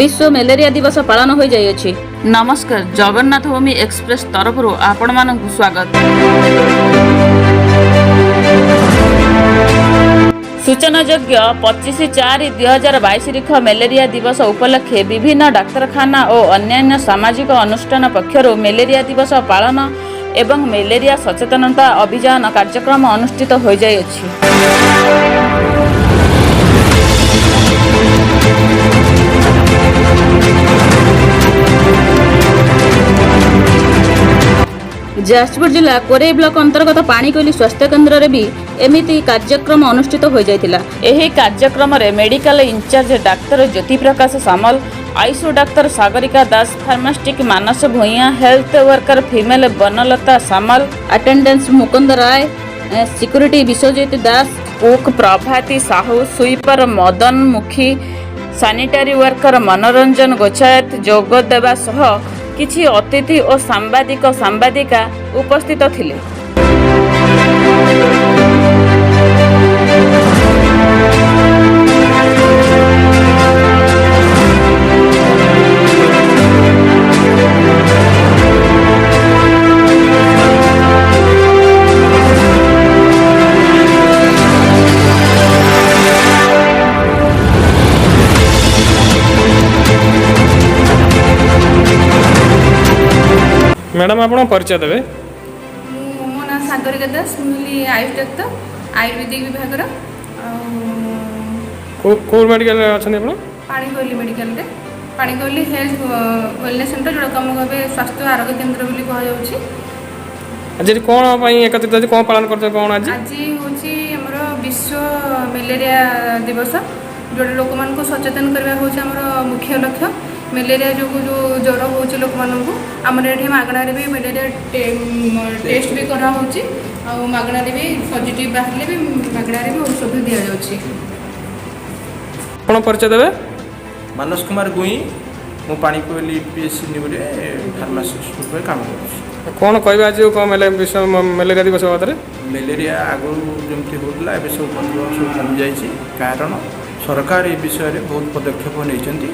ବିଶ୍ୱ ମ୍ୟାଲେରିଆ ଦିବସ ପାଳନ ହୋଇଯାଇଅଛି। ନମସ୍କାର, ଜଗନ୍ନାଥ ଭୂମି ଏକ୍ସପ୍ରେସ ତରଫରୁ ଆପଣମାନଙ୍କୁ ସ୍ୱାଗତ। ସୂଚନାଯୋଗ୍ୟ, 25/4/2022 ରିଖ ମ୍ୟାଲେରିଆ ଦିବସ ଉପଲକ୍ଷେ ବିଭିନ୍ନ ଡାକ୍ତରଖାନା ଓ ଅନ୍ୟାନ୍ୟ ସାମାଜିକ ଅନୁଷ୍ଠାନ ପକ୍ଷରୁ ମ୍ୟାଲେରିଆ ଦିବସ ପାଳନ ଏବଂ ମ୍ୟାଲେରିଆ ସଚେତନତା ଅଭିଯାନ କାର୍ଯ୍ୟକ୍ରମ ଅନୁଷ୍ଠିତ ହୋଇଯାଇଅଛି। ଯାଜପୁର ଜିଲ୍ଲା କୋରେଇ ବ୍ଲକ ଅନ୍ତର୍ଗତ ପାଣିକୋଇଲି ସ୍ୱାସ୍ଥ୍ୟ କେନ୍ଦ୍ରରେ ବି ଏମିତି କାର୍ଯ୍ୟକ୍ରମ ଅନୁଷ୍ଠିତ ହୋଇଯାଇଥିଲା। ଏହି କାର୍ଯ୍ୟକ୍ରମରେ ମେଡିକାଲ ଇନଚାର୍ଜ ଡାକ୍ତର ଜ୍ୟୋତିପ୍ରକାଶ ସାମଲ, ଆୟୁଷ ଡାକ୍ତର Sagarika Das, pharmacist Manas Bhuyan, health worker female Banalata Samal, attendant Mukund Ray, security Biswajit Das, cook Prabhati Sahu, sweeper Madan Mukhi, sanitary worker ମନୋରଞ୍ଜନ ଗୋଛାୟତ ଯୋଗ ଦେବା ସହ କିଛି ଅତିଥି ଓ ସାମ୍ବାଦିକ ସାମ୍ବାଦିକା ଉପସ୍ଥିତ ଥିଲେ। ମ୍ୟାଡ଼ାମ୍, ଆପଣ ପରିଚୟ ଦେବେ? ମୁଁ ମୋ ନାଁ ସାଗରିକା ଦାସ। ମୁଁ ହେଲି ଆୟୁଷ ଡାକ୍ତର, ଆୟୁର୍ବେଦିକ ବିଭାଗର। ଆଉ କେଉଁ କେଉଁ ମେଡ଼ିକାଲରେ ଅଛନ୍ତି ଆପଣ? ପାଣିକୋଇଲି ମେଡ଼ିକାଲରେ, ପାଣିକୋଇଲି ହେଲ୍ଥ ୱେଲନେସ୍ ସେଣ୍ଟର, ଯେଉଁଟାକୁ ଆମକୁ ଏବେ ସ୍ୱାସ୍ଥ୍ୟ ଆରୋଗ୍ୟ କେନ୍ଦ୍ର ବୋଲି କୁହାଯାଉଛି। ଆଜି ଏଠି କ'ଣ ପାଇଁ ଏକତ୍ରିତ ଅଛି? କ'ଣ ପାଳନ କରୁଛ କ'ଣ ଆଜି? ଆଜି ହେଉଛି ଆମର ବିଶ୍ୱ ମ୍ୟାଲେରିଆ ଦିବସ, ଯେଉଁଟା ଲୋକମାନଙ୍କୁ ସଚେତନ କରିବା ହେଉଛି ଆମର ମୁଖ୍ୟ ଲକ୍ଷ୍ୟ। ମ୍ୟାଲେରିଆ ଯୋଗୁଁ ଯେଉଁ ଜ୍ୱର ହେଉଛି ଲୋକମାନଙ୍କୁ, ଆମର ଏଠି ମାଗଣାରେ ବି ମ୍ୟାଲେରିଆ ଟେଷ୍ଟ ବି କରାହେଉଛି ଆଉ ମାଗଣାରେ ବି ପଜିଟିଭ୍ ବାହାରିଲେ ବି ମାଗଣାରେ ବି ଔଷଧ ଦିଆଯାଉଛି। ଆପଣ ପରିଚୟ ଦେବେ? ମାନସ କୁମାର ଗୁଇଁ। ମୁଁ ପାଣିକୋଇଲି ପିଏଚସି ନ୍ୟୁରେ ଫାର୍ମାସିଷ୍ଟ ରୂପେ କାମ କରୁଛି। କ'ଣ କହିବେ ଆଜି କ'ଣ ବିଶ୍ୱ ମ୍ୟାଲେରିଆ ଦିବସ ବାବଦରେ? ମ୍ୟାଲେରିଆ ଆଗରୁ ଯେମିତି ହେଉଥିଲା, ଏବେ ସବୁ ଉପଦ୍ରବ ସବୁ କମିଯାଇଛି, କାରଣ ସରକାର ଏ ବିଷୟରେ ବହୁତ ପଦକ୍ଷେପ ନେଇଛନ୍ତି,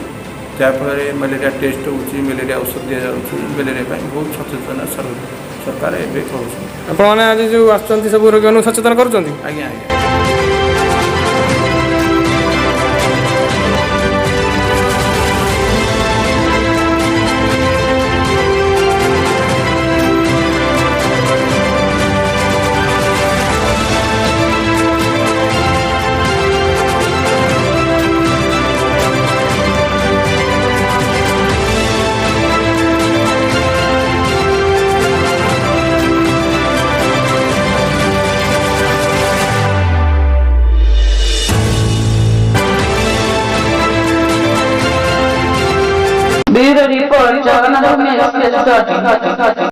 ଯାହାଫଳରେ ମ୍ୟାଲେରିଆ ଟେଷ୍ଟ ହେଉଛି, ମ୍ୟାଲେରିଆ ଔଷଧ ଦିଆଯାଉଛି। ମ୍ୟାଲେରିଆ ପାଇଁ ବହୁତ ସଚେତନ ସରକାର ଏବେ କରୁଛନ୍ତି। ଆପଣମାନେ ଆଜି ଯେଉଁ ଆସୁଛନ୍ତି, ସବୁ ରୋଗୀମାନଙ୍କୁ ସଚେତନ କରୁଛନ୍ତି? ଆଜ୍ଞା। Bureau report, Jagannath Bhumi express.